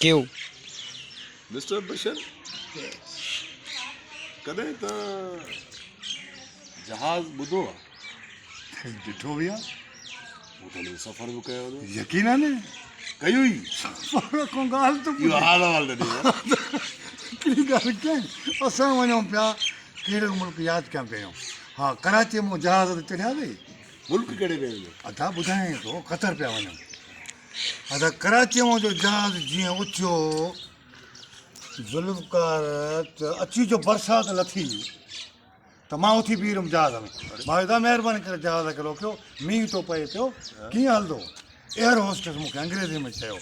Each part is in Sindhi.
ڪيو. مسٽر بشر ڪڏهن توهان جهاز ٻڌو آ؟ ڏٺو به آ. پوء ته ان ۾ سفر به ڪيو هوندو؟ يقينن. ڪيو ئي. سفر کان ڳالهه ته اهو حال احوال نه ڏي يار. هڪڙي ڳالهه ڪيان اسان وڃون پيا ڪهڙو ملڪ ياد ڪيان پيو ها ڪراچي مون جهاز تي چڙهياسين. ملڪ ڪهڙي پيا وڃو؟ ادا ٻڌايائين ٿو قطر پيا وڃون. ادا ڪراچيء مان جو جهاز جيئن اٿيو ذوالفقار ته اچي جو برسات لٿي ته مان اٿي بيهي رهيم جهاز ۾ مان ادا مهرباني ڪري جهاز کي روڪيو مينهن ٿو پئي پيو ڪيئن هلندو ايئر هوسٽس مون کي انگريزي ۾ چيو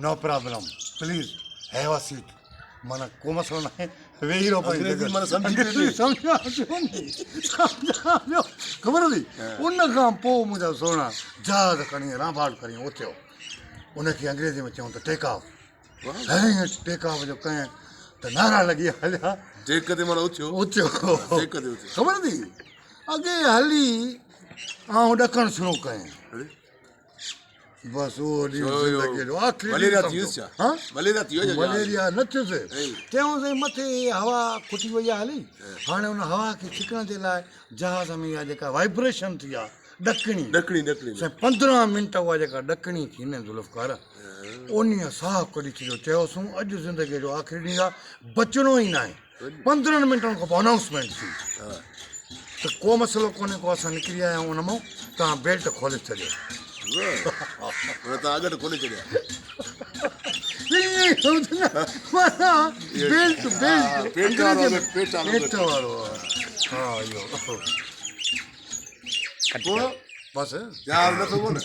no problem please have a seat معنيٰ ڪو مسئلو ناهي ويهي رهو پنهنجي انگريزي جڳهه معنيٰ سمجهي پيو انگريزي سمجهان پيو ني سمجهان پيو خبر اٿئي ان کان پوء منهنجا سهڻا جهاز کڻي رانڀاٽ کڻي اٿيو ان کي انگريزي ۾ چيون ته ٽيڪ آف ائين ٽيڪ آف جو ڪيائين ته نعرا لڳي هليا ٽيڪ تي معنيٰ اٿيو اٿيو ٽيڪ تي اٿيو خبر اٿئي اڳي هلي آئون ڏڪڻ شروع ڪيائين بس اهو ڏينهن زندگيء جو آخري مليريا ٿي ويس ڇا؟ مليريا ٿي ويو مليريا نه ٿيس. چيائون سائين مٿي هوا کٽي وئي آهي هلي، هاڻي ان هوا کي ڇڪڻ جي لاء جهاز ۾ اها جيڪا وائبريشن ٿي آهي ڏڪڻي، ڏڪڻي ڏڪڻي سائين 15 منٽ اها جيڪا ڏڪڻي ٿي نه ذوالفقار انهيء ساهه ڪڍي ڇڏيو، چيوسون اڄ زندگيء جو آخري ڏينهن آهي بچڻو ئي ناهي. 15 منٽن کان پوء انائونسمينٽ ٿي ته ڪو مسئلو ڪونهي ڪو اسان نڪري آيا آهيون ان مان توهان بيلٽ کولي ڇڏيو. توهان اڳ کولي ڇڏيا. بيلٽ بيلٽ پيٽ وارو ها اهو پوء بس جهاز لٿو ڪونه.